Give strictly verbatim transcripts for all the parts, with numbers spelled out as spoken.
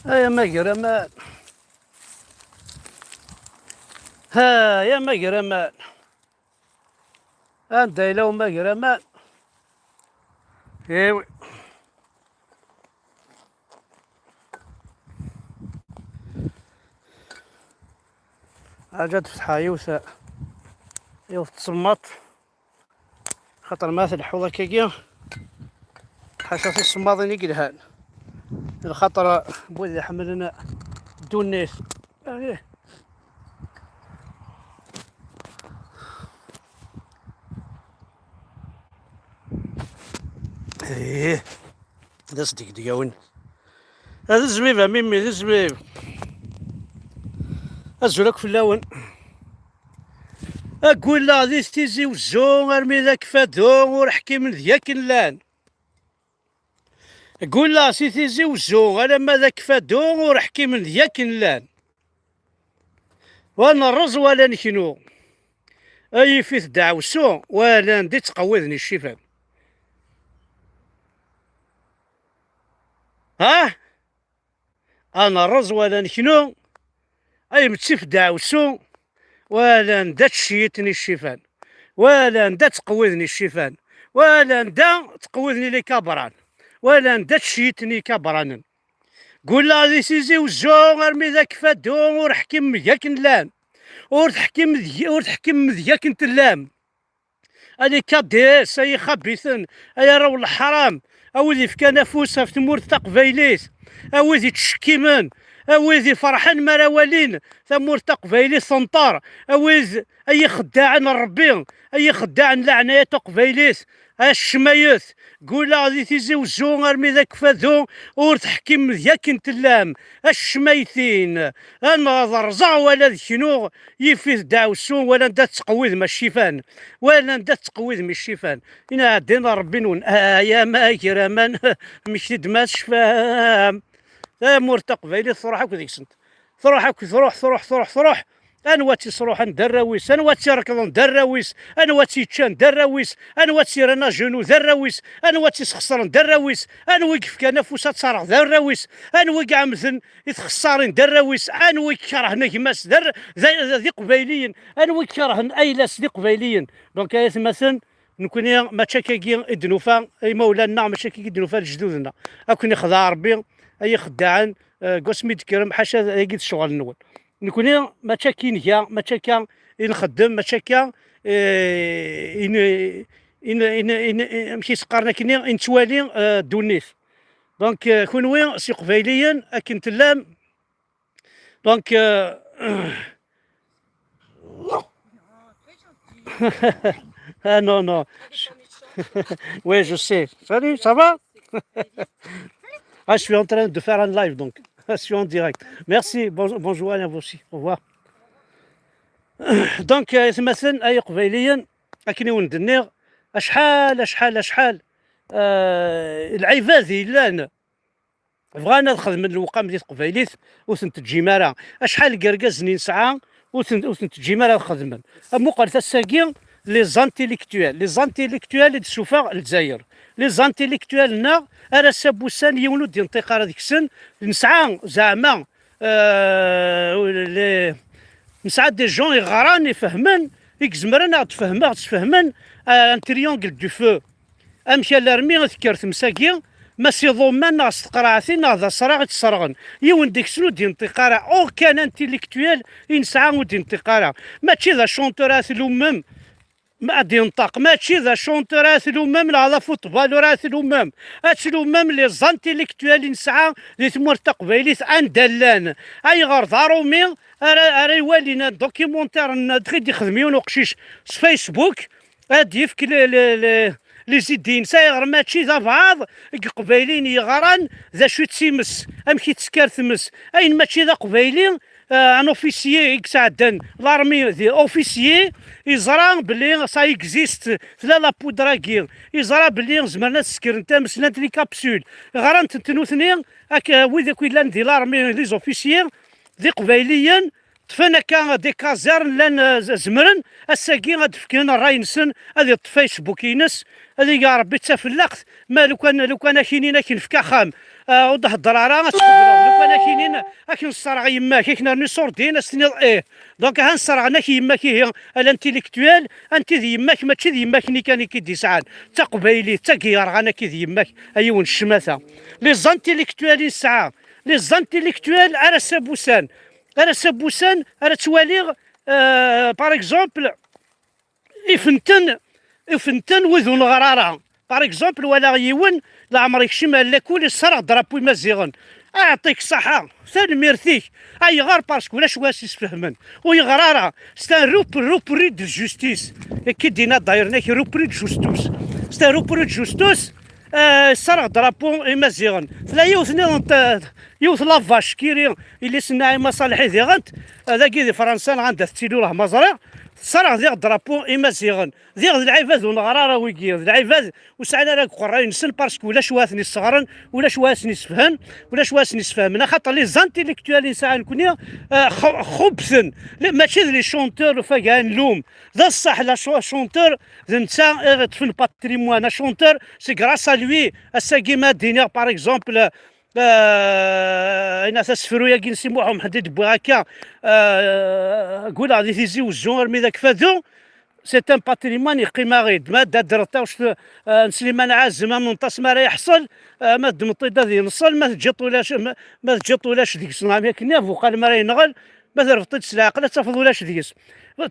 Ay amagraman. Ha, ay amagraman. Anda yella umagraman? Iwi. Aǧa ad fetḥeɣ yiwet, yiwet tsemmaḍt. Xaṭer ma tleḥḥuḍ akkagi, ḥaca tisemmaḍin i yelhan. Lxaṭer n wid iḥemmlen ddunit. Ih. Ih. D asdegdeg-awen. D azmib a mimi, d azmib. Azul akk fell-awen. Agullaɣ di Tizi Wezzu armi d Akfadu ur ḥkimen deg akken llan. Agullaɣ si Tizi Wezzu alamma d Akfadu ur ḥkimen deg akken llan. Wa nerreẓ wala neknu. Ay yif-it ddeɛwessu wala anda i ttqewwiden iccifen. Ah! Ad nerreẓ wala neknu, ay mettif ddeɛwessu, wala anda ttceyyiten iccifen, wala anda ttqewwiden iccifen, wala anda ttqewwiden ilikabran, wala anda ttceyyiten ikabranen. Gulleɣ di Tizi Wezzu armi d Akfadu ur ḥkimen deg akken llan, ur teḥkim deg, ur teḥkim deg akken tellam. Ay ikadis, ay ixabiten, ay arraw n leḥram, a wid yefkan afus ɣef tmurt taqbaylit, a wid yettcekkimen, a wid iferḥen mi ara walin tamurt taqbaylit tenṭer, a wid ay ixeddaɛen n Rebbi, ay ixeddaɛen leɛnaya taqbaylit, a ccmayet, gulleɣ di Tizi Wezzu armi d Akfadu ur teḥkim deg akken tellam, a ccmaytin, ad nerẓeɣ wala d knu, yif-it ddeɛwessu wala anda tettqewwidem ccifan, wala anda tettqewwidem ccifan. Inɛeddin Rebbi-nwen, ay amagraman, mmekti-d ma tecfam. Tamurt taqbaylit truḥ akk deg-sent. Truḥ akk, truḥ, truḥ, truḥ, truḥ. Anwa tt-isruḥen d arraw-is, anwa tt-irekḍen d arraw-is, anwa tt-yeččan d arraw-is, anwa tt-yerran ajenu d arraw-is, anwa tt-isxeṣren d arraw-is, anwa i yefkan afus ad terɣ d arraw-is, anwa i iɛemden i txessarin d arraw-is, anwa i ikerhen a gma-s d ar-, d, d, d iqbayliyen, anwa i ikerhen ayla-s d iqbayliyen. Donc ay atmaten, nekni mačči akkagi i d-nufa imawlan-nneɣ, mačči akkagi i d-nufa lejdud-nneɣ. Ad ken-ixdeɛ Rebbi, ay ixeddaɛen, eh, deg wasmi d-tekkrem, ḥaca dagi d ccɣel-nwen. Nekni mačči akka i nga, mačči akka i nxeddem, mačči akka, eh, i n-, i n-, i n-, i n-, i, amek i s-qqaren akkenni, i nettwali, eh, ddunit. Donc, euh, kunwi s iqbayliyen akken tellam. Donc, euh, ah non, non. Oui, je sais. Salut, ça va? Ah, je suis en train de faire un live, donc. Je suis en direct. Merci, bonjour, bonjour à vous aussi. Au revoir. Donc, euh, atmaten ay iqbayliyen, akken i wen-d-nniɣ, acḥal, acḥal, acḥal, euh, lɛibad yellan bɣan ad xedmen lewqam di teqbaylit, ur ten-teǧǧim ara. Acḥal n yergazen i nesɛa, ur ten-, ur ten-teǧǧim ara ad xedmen. Amuqel tassa-agi, les intellectuels, les intellectuels i d-sufeɣ Lezzayer. Les intellectuels-nneɣ, ar ass-a n wussan yiwen ur d-yenṭiq ara deg-sen. Nesɛa zeɛma, euh, les, nesɛa des gens iɣran, ifehmen, i izemren ad ɣ-d-fehmen, ad ɣ-d-sfehmen, euh, un triangle du feu. Amek alarmi tekker tmes-agi, ma s iḍumman neɣ s teqraɛtin neɣ d asraɣ i tt-sserɣen. Yiwen deg-sen ur d-yenṭiq ara, aucun intellectuel i nesɛa ur d-yenṭiq ara. Mačči d achanteur ara tlummem, ma ad d-yenṭeq, mačči d achanteur ara tlummem neɣ d afuṭbalu ara tlummem. Ad tlummem les intellectuels i nesɛa di tmurt taqbaylit anda llan. Ayɣer d aṛumi ara, ara iwalin documentaire n dɣi d-ixdem yiwen uqcic s Facebook, ad d-yefk le, le, le, les idées-ines, ayɣer mačči d abɛaḍ deg Iqbayliyen yeɣran d acu i d times, amek i tesker tmes. Ayen mačči d aqbayli, euh, un officier i yesɛeddan l'armée d officier, yeẓra belli ça existe, tella la poudre-agi, yeẓra belli zemren ad skren tames, llant les capsules, ɣrant-tent nutni, ak-, wid akk yellan di l'armée, les officiers, d iqbayliyen, ṭṭfen akka des casernes, llan, eh, z-, zemren ass-agi ad d-fken ṛṛay-nsen, ad iṭṭef Facebook-ines, ad ig Ṛebbi d tafellaɣt, ma lukan, lukan ak-inin akken fk axxam, Ah, ur d-hedder ara, ad tqebleḍ. Lukan ad k-inin, ad k-nesserɣ yemma-k, ad k-nernu iṣurdiyen, ad s-tiniḍ ih. Donc, ha nesserɣen-ak yemma-k, ihi, a l'intellectuel, anti d yemma-k, mačči d yemma-k-nni kan i k-id-yesɛan. D taqbaylit, d tagi yerɣan akka d yemma-k, a yiwen ccmata. Les intellectuels i nesɛa, les intellectuels ara sabusan, ara sabusan, ara ttwaliɣ, euh, par exemple, ifenten, ifenten wid ur neɣri ara. Par exemple, walaɣ yiwen, leɛmer ikcem ar lakul, isserɣ drapeau imaziɣen. Aɛṭik ṣṣaḥa, tanemmirt-ik. Ayɣer? Parce que ulac wa s-isfehmen. Ur yeɣri ara. C'est un repris, repris de justice. Akka i d-yenna d'ailleurs, nekk, repris de justice. C'est un repris de justice. Euh, isserɣ drapeau imaziɣen. Tella yiwet nniḍen, yiwet la vache qui rit, yelli-s n Naɛima Ṣaleḥ i diɣent, euh, dagi di Fransa, neɣ anda tettili, ur ma ẓriɣ, tesserɣ diɣ drapeau imaziɣen. Diɣ d lɛibad ur neɣri ara wigi, d lɛibad ur sɛin ara deg uqerray-nsen, parce que ulac wa ad ten-isseɣren, ulac wa ad ten-isefhen, ulac wa ad ten-isfehmen, axaṭer les intellectuels i nesɛa nekni, euh, x-, xubten, mačči d les chanteurs, ur fag ara nlum, d ṣṣeḥ, la ch-, chanteur, d netta i ɣ-iṭṭfen patrimoine, un chanteur, c'est grâce à lui, ass-agi ma d-iniɣ, par exemple, euh, ayen asefru-agi n Si Muḥ Umḥend i d-wwiɣ akka, euh, gguleɣ di Tizi Wezzu armi d Akfadu, c'est un patrimoine yeqqim-aɣ-id. Ma d adreṭ tawct, euh, n Sliman Ɛazem, am nṭas mi ara yeḥṣel, euh, ma d meṭṭid ad yenṣel, ma teǧǧiḍ ulac, ma, ma teǧǧiḍ ulac deg-s, nɣam yak-nni, abuqal mi ara yenɣel, ma terbeḍ-t-id s leɛqel, ad tafeḍ ulac deg-s.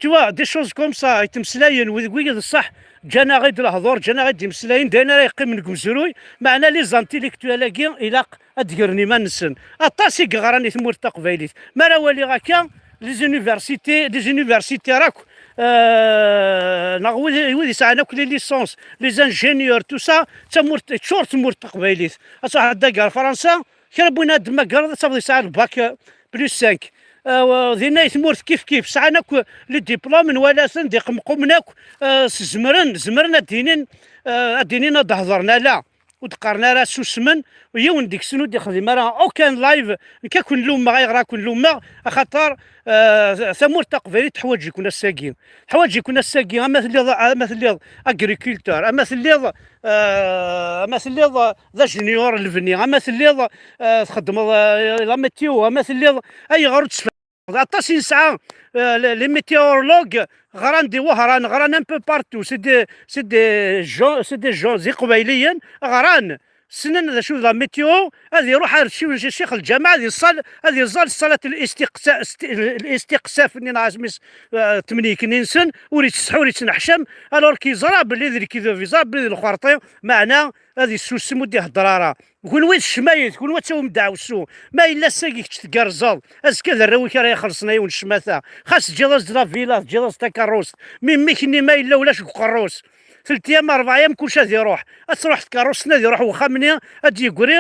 Tu vois, des choses comme ça, i tmeslayen, wid, wid d ṣṣeḥ, ǧǧan-aɣ-id lehdur, ǧǧan-aɣ-id imeslayen, d ayen ara yeqqimen deg umezruy, meɛna les intellectuels-agi ilaq ad d-gren iman-nsen. Aṭas i yeɣran i tmurt taqbaylit. Mi ara waliɣ akka, les universités, les universitaires akk, euh, neɣ wid, wid yesɛan akk les licences, les ingénieurs, tout ça, d tamurt, teččur tmurt taqbaylit. Ad truḥeḍ dagi ar Fransa, kra n win ad d-temmagreḍ, ad tafeḍ yesɛa le bac, euh, plus cinq. Euh, dinna i tmurt kif kif, sɛan akk les diplômes, nwala-ten d iqemqumen akk, euh, zemren, zemren ad d-inin, euh, ad d-inin ad d-hedren, ala. Ur d-qqaren ara, susmen, yiwen deg-sen ur d-ixdim ara aucun live. Nekk ad ken-lummeɣ. Ayɣer ad ken-lummeɣ? Axaṭer, euh, tamurt taqbaylit teḥwaǧ-iken ass-agi. Teḥwaǧ-iken ass-agi, ama telliḍ, ama telliḍ agriculteur, ama telliḍ, euh, ama telliḍ, euh, d ajenyur lebni, ama telliḍ, euh, txeddmeḍ, euh, la météo, ama telliḍ, ayɣer ur d-tessefhameḍ? Aṭas i nesɛa, euh, les, les météorologues ɣran di Wehran, ɣran un peu partout, c'est des, c'est des gens, c'est des gens, d iqbayliyen, ɣran, ssnen d acu d la météo, ad iruḥ ar ccix, ccix lǧameɛ, ad iṣal, ad iẓẓal ṣṣalat l-istiqsa-, sti-, l-istiqsaf-nni neɣ asmi-s, euh, ttemniyken-nsen, ur yettsetḥi, ur yettneḥcam, alors que yeẓra belli d lekdeb, yeẓra belli d lxerṭi, meɛna ad yessusem, ur d-ihedder ara. Kunwi d ccmayet, kunwi ad tawim ddeɛwessu. Ma yella ass-agi kečč tgerrzeḍ, azekka d arraw-ik ara ixellṣen, ay wen ccmata. Xas teǧǧiḍ-as-d la villa, teǧǧiḍ-as takeṛṛust. Mi mmi-k-nni ma yella ulac deg uqerru-s. Telt ayyam, rebɛ ayyam, kullec ad iruḥ. Ad truḥ tkeṛṛust-nni, ad iruḥ wexxam-nni, ad d-yeggri.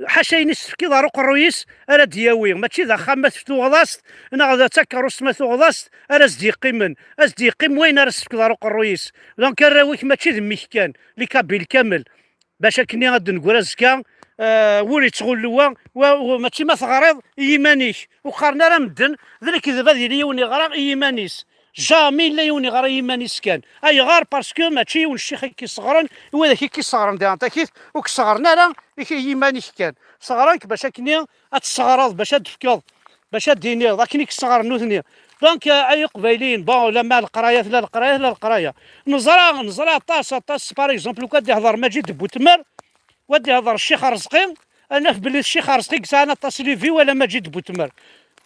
Ḥaca ayen i s-tefkiḍ ɣer uqerruy-is ara d-yawi. Mačči d axxam ma teftuɣeḍ-as-t, neɣ d takeṛṛust ma tuɣeḍ-as-t, ara s-d-yeqqimen. Ad s-d-yeqqim wayen ara s-tefkeḍ ɣer uqerruy-is. Donc arraw-ik mačči d mmi-k kan, les Kabyles kamel. Bac akkenni ad d-neggra azekka, eh, wur ittɣullu wa, wa, wa, mačči ma teɣriḍ i yiman-ik. Ur qqaren ara medden, d lekdeb ad yili yiwen iɣra i yiman-is. Jamais yella yiwen iɣra i yiman-is kan. Ayɣer? Parce que mačči yiwen ccix i k-isseɣren, i wadak i k-isseɣren di Antakit, ur k-sseɣren ara i k-, i yiman-ik kan. Sseɣren-k bac akkenni ad tesseɣreḍ, bac ad d-tefkeḍ, bac ad d-tiniḍ, akken i k-sseɣren nutni. Donc, euh, ay Iqbayliyen, bon, la ma leqraya, tella leqraya, tella leqraya. Neẓra, neẓra aṭas, aṭas, par exemple, lukan ad d-ihḍer Maǧid Butmer, wa ad d-ihḍer Ccix Arezqi, ad naf belli Ccix Arezqi yesɛan aṭas les vues wala Maǧid Butmer.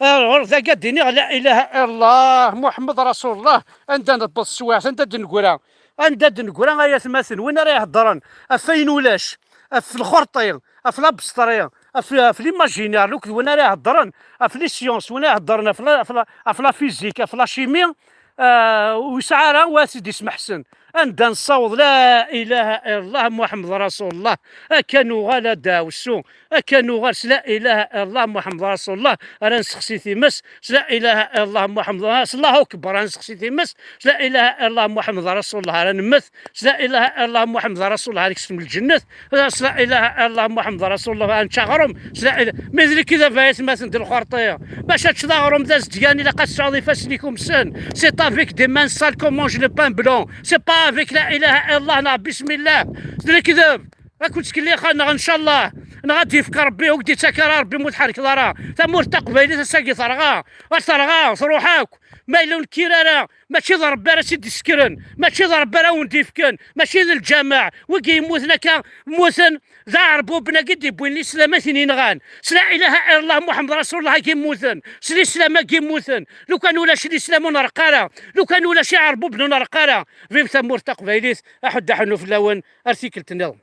Alors, dagi ad d-iniɣ la ilaha illallah, Muḥemmed Rasulullah, anda newweḍ teswiɛt, anda d-neggra, anda d-neggra ay atmaten, win ara iheddren ɣef wayen ulac, ɣef lxerṭi, ɣef l'abstrait, ɣef, ɣef l'imaginaire, lukan d win ara iheddren ɣef les sciences, win ara iheddren ɣef la, ɣef la, ɣef la physique, ɣef la chimie, ah, ur yesɛi ara wa ad t-id-ismeḥsen. Anda nessaweḍ la ilaha illallah Muḥemmed Rasulullah, akka nuɣal ad dɛewsu, akka nuɣal s la ilaha illallah Muḥemmed Rasulullah ara nessexsi times, s la ilaha illallah Muḥemmed, s Allahu Akbar ara nessexsi times, s la ilaha illallah Muḥemmed Rasulullah ara nemmet, s la ilaha illallah Muḥemmed Rasulullah ara neksem lǧennet, s la ilaha illallah Muḥemmed Rasulullah ara nečč aɣrum, s la ila-, mais d lekdeb ay atmaten d lxerṭi. Bac ad teččeḍ aɣrum d azedgan ilaq ad tesɛuḍ ifassen-ik umsen. C'est avec des mains sales qu'on mange le pain blanc. C'est pas avec la ilaha illallah neɣ bismillah. D lekdeb. Ad ken-ttkellixen neɣ ncallah. Neɣ ad d-yefk Rebbi, ur k-d-yettak ara Rebbi, mu tḥerkeḍ ara. Tamurt taqbaylit ass-agi terɣa, ad terɣa, truḥ akk. Ma yella ur nekkir ara, mačči d Rebbi ara tt-id-isekren, mačči d Rebbi ara wen-d-yefken, mačči d lǧameɛ. Wigi yemmuten akka, mmuten d aɛerbuben-agi d-yewwin lislam, a tin yenɣan. S la ilaha illallah Muḥemmed Rasulullah-agi yemmuten, s lislam-agi yemmuten. Lukan ulac lislam ur nreqq ara, lukan ulac iɛerbuben ur nreqq ara. Vive tamurt taqbaylit, aḥuddu aḥunnu fell-awen, ar tikkelt nniḍen.